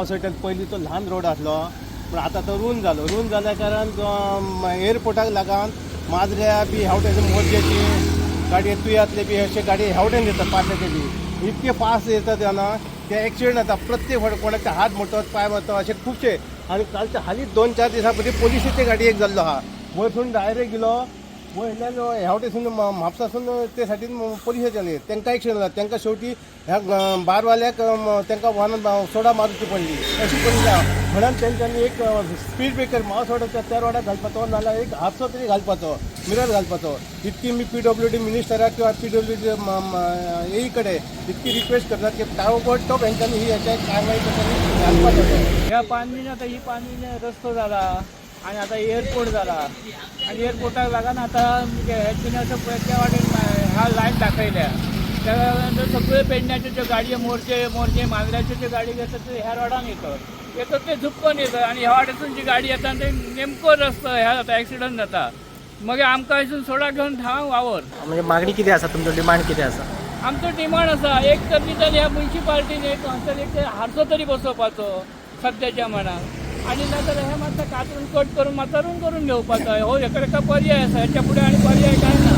मावसोट्यान पयलीं तो ल्हान रोड आसलो, पूण आतां तो रूंद जालो. रूंद जाल्या कारणान एअरपोर्टाक लागून माजऱ्या बी ह्या वटेन मोरजेची गाडी, तुयातले बी अशे गाडी ह्या वटेन येतात. पाट्याचे बी इतके फास्ट येतात जाणा, ते एक्सिडंट जाता प्रत्येक फावट. कोणाचे हात मोडतात, पांय मोडतात, अशे खुबशे. आनी कालच्या हालींच 2-4 दिसां पयलीं पोलिसीची गाडी एक जाल्लो आहा, वयरसून डायरेक्ट गेलो वयल्यान ह्या वटेसून म्हापसासून ते सायडीन पोलिसाचे आसले, तांकां एक्सिडंट जाला. तांकां शेवटी ह्या बारवाल्याक तांकां वाहनान सोडा मारची पडली, अशी परिस्थिती आहा. म्हणून तेंच्यांनी एक स्पीड ब्रेकर मावसवाड्याच्या त्या रोडाक घालपाचो, नाजाल्यार एक हारसो तरी घालपाचो, मिरर घालपाचो. इतकी मी पीडब्ल्यूडी मिनिस्टराक किंवा पीडब्ल्यूडी एई कडेन इतकी रिक्वेस्ट करतात की ताबडतोब हेंच्यांनी ही हेच्या कारवाई तेंच्यांनी घालपाचो तो. ह्या पानवीन आतां ही पानवीन रस्तो जाला आनी आतां एअरपोर्ट जाला आनी एअरपोर्टाक लागून आतां हें असो त्या वाटेन ह्या लायन दाखयल्या. त्या नंतर सगळे पेडण्याच्यो ज्यो गाडयो मोरजे मोरजे मांद्र्याच्यो ज्यो गाडी घेतात ते ह्या रोडान येतात, येतात ते झुपकून येतात आनी ह्या वाटेसून जी गाडी येता ते नेमको रस्तो ह्या जाता, एक्सिडंट जाता. मागीर आमकां हिसून सोडा घेवन धांव वावर. म्हणजे मागणी कितें आसा? तुमचो डिमांड कितें आसा? आमचो डिमांड आसा, एक तर निदान ह्या मुन्सिपाल्टीन एक हांगसर एक हारसो तरी बसोवपाचो सद्याच्या मनाक, आनी नाजाल्यार हे मातशें कातरून कट करून मातसो रूंद करून घेवपाचो. हो एका एका पर्याय आसा, हेच्या फुडें आनी पर्याय कांय ना.